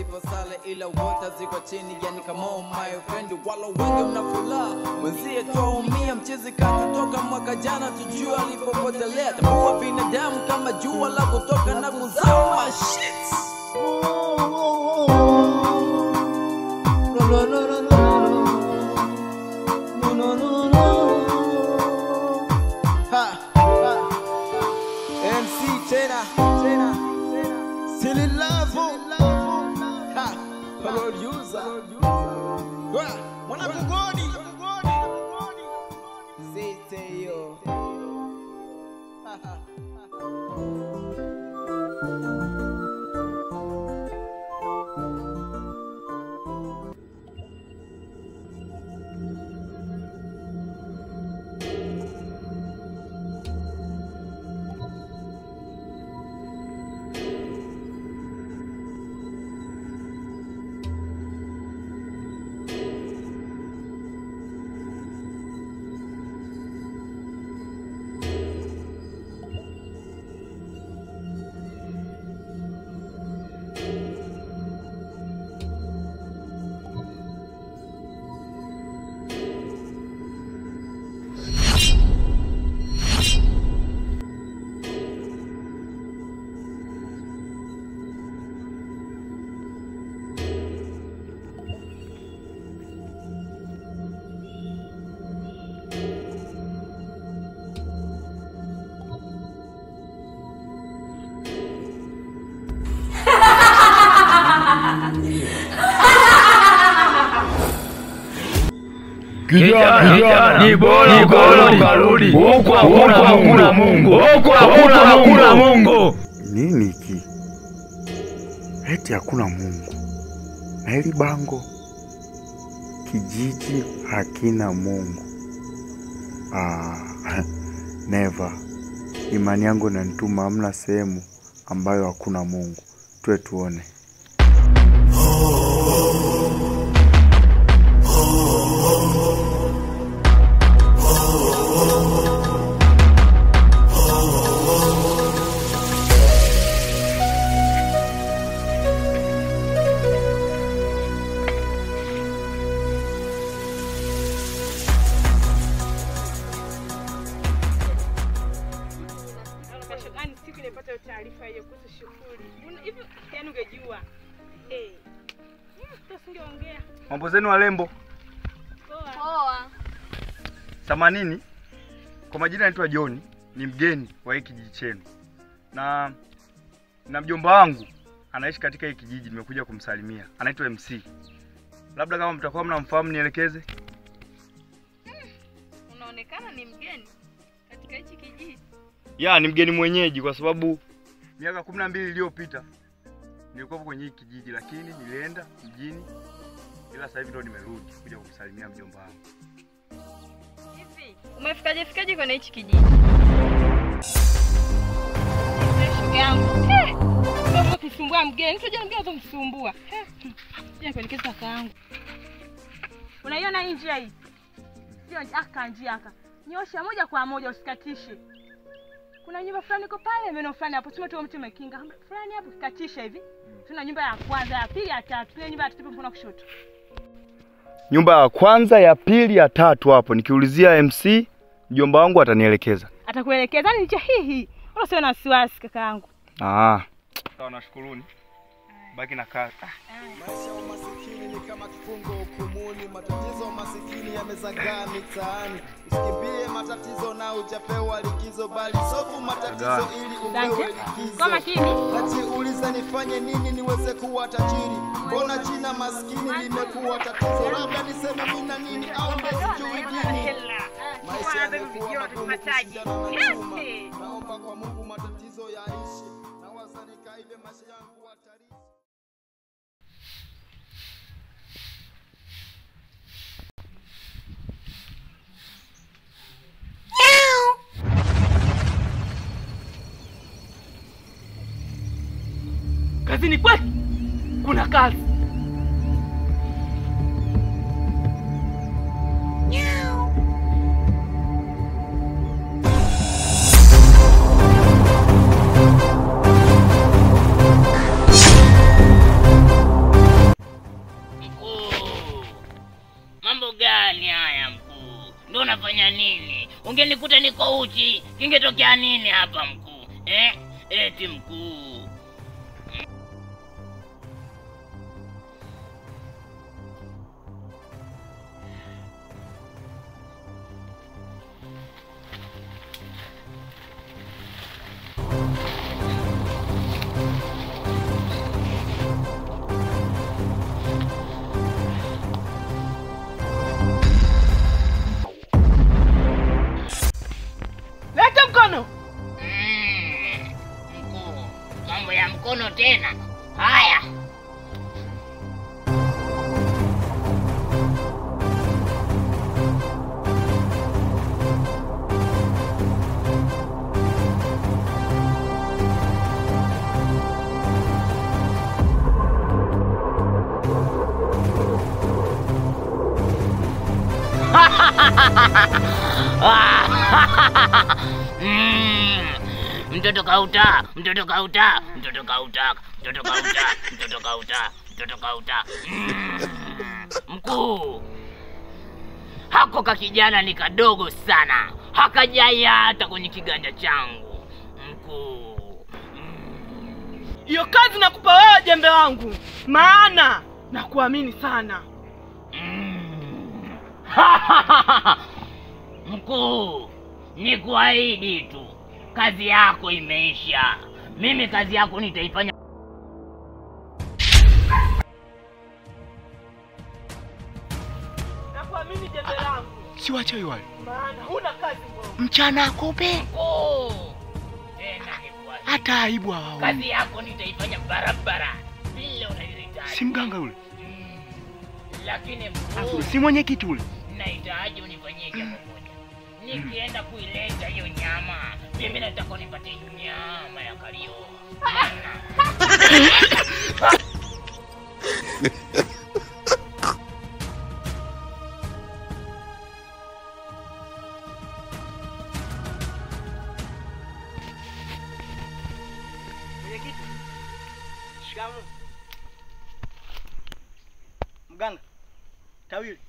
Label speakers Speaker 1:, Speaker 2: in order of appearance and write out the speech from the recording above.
Speaker 1: zipo sale ila wote ziko chini. Yani kama my friend wala wengi mnafuraha, wenzie twaumia. Mchezi katutoka mwaka jana tujua alipopotelea. Tambua binadamu kama jua la kutoka na kuzama. Shit. No, no, no, no, no. No, no, no, no. Ha, ha. MC tena, tena, tena. Silly love. Ha, producer. Mwana kugodi. Sisi yo. Ha ha.
Speaker 2: Kijana, ni bora ukarudi. Huko hakuna Mungu. Huko hakuna Mungu.
Speaker 3: Nini hiki? Eti hakuna Mungu. Na hili bango, kijiji hakina Mungu. Ah, never. Imani yangu inanituma hamna sehemu ambayo hakuna Mungu. Tuwe tuone.
Speaker 2: Mambo zenu walembo.
Speaker 4: Poa.
Speaker 2: Samanini. Kwa majina naitwa John, ni mgeni wa hiki kijiji chenu. Na mjomba wangu anaishi katika hiki kijiji, nimekuja kumsalimia. Anaitwa MC. Labda kama mtakuwa mnamfahamu nielekeze.
Speaker 4: Unaonekana ni mgeni katika hiki kijiji.
Speaker 2: Ya, ni mgeni mwenyeji kwa sababu miaka 12 iliyopita nilikuwa kwenye hiki kijiji, lakini nilienda mjini, ila sasa hivi ndo nimerudi kuja kumsalimia mjomba wangu.
Speaker 4: Hivi umefikaje fikaje kwenye hichi kijiji? Shoga yangu. Sio kusumbua mgeni, sio mgeni utamsumbua. Je, kuelekeza kaka yangu. Unaiona hii njia hii? Sio aka njia aka. Nyosha moja kwa moja usikatishe. Kuna nyumba fulani iko pale, meno fulani hapo, sema tu mtu umekinga fulani hapo, katisha hivi. Tuna nyumba ya kwanza, ya pili, ya tatu. Tuna nyumba ya tatu mkono kushoto.
Speaker 2: Nyumba ya kwanza, ya pili, ya tatu hapo. Nikiulizia MC, mjomba wangu atanielekeza.
Speaker 4: Atakuelekeza ni njia hii hii. Wala sio na wasiwasi kaka yangu.
Speaker 2: Ah. Sawa, nashukuruni. Baki na kazi.
Speaker 1: Maisha ya umasikini ni kama kifungo hukumuni. Matatizo masikini yamezagaa mitaani. Usikimbie matatizo na hujapewa likizo, bali sofu matatizo ili upewe likizo.
Speaker 4: Kama kimi.
Speaker 1: Najiuliza nifanye nini niweze kuwa tajiri? Mbona jina maskini limekuwa tatizo? Labda niseme mimi na nini au ndio sijui dini. Maisha yamekuwa magumu kushindana na chuma. Naomba kwa Mungu matatizo yaishe. Nawaza nikaibe maisha yangu hatarishi.
Speaker 5: Kazini kwetu kuna kazi.
Speaker 6: nafanya nini? Ungenikuta niko uchi, kingetokea nini hapa mkuu? Eti mkuu. Mkuu, mambo ya mkono tena. Haya. Mtoto kauta, mtoto kauta, mtoto kauta, mtoto kauta, mtoto kauta, mtoto kauta. Mkuu, hako ka kijana ni kadogo sana, hakajaya hata kwenye kiganja changu. Mkuu,
Speaker 5: hiyo kazi nakupa wewe jembe wangu, maana nakuamini sana.
Speaker 6: Mkuu, nikuahidi tu, kazi yako imeisha. Mimi kazi yako nitaifanya.
Speaker 5: Nakuamini jembe langu.
Speaker 2: Si wachawi wale.
Speaker 5: Maana huna kazi mbovu.
Speaker 2: Mchana kope.
Speaker 6: Mkuu, tena nikuahidi.
Speaker 2: Hata aibu hawaoni.
Speaker 6: Kazi yako nitaifanya barabara vile unavyohitaji.
Speaker 2: Si mganga yule.
Speaker 6: Lakini mkuu,
Speaker 2: si mwenyekiti yule.
Speaker 6: Nahitaji unifanyie jambo moja. Nikienda kuileta hiyo nyama, mimi nataka unipatie nyama ya kalio.
Speaker 7: Mwenyekiti. Shikamoo. Mganga. Tawili.